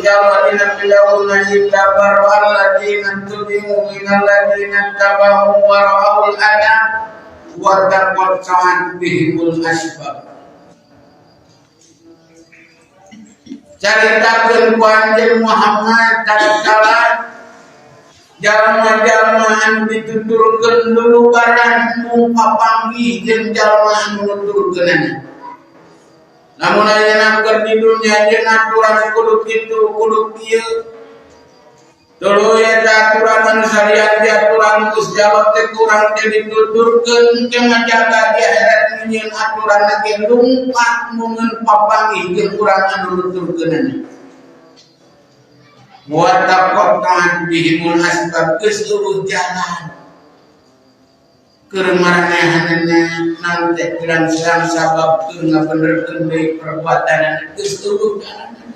Gusti Allah dina pilauna itabarra alladzina tubi'u minal ladzina tabau wa ra'aul adab wa taqatta'at bihimul asbab. Caritakeun ku Anjeun Muhammad tatkala jalma-jalma anu dituturkeun lulubaran mung papanggih jeung jalma anu nuturkeunana. Lamun ayeuna keur di dunya jeung aturan kudu kitu kudu kieu. Tuluy eta aturan anu syariat diaturan Gusti Allah teh kurang teh dituturkeun ke ngajaga di akhirat nyieun aturan ge lungkat mungeun papanggih jeung urang anu nuturkeunana. Wa taqatta'at bihimul asbab geus eueuh jalan. Keur maranehanana naon teh pirang-pirang sabab keur ngabenerkeun deui perbuatanana geus eueuh jalan.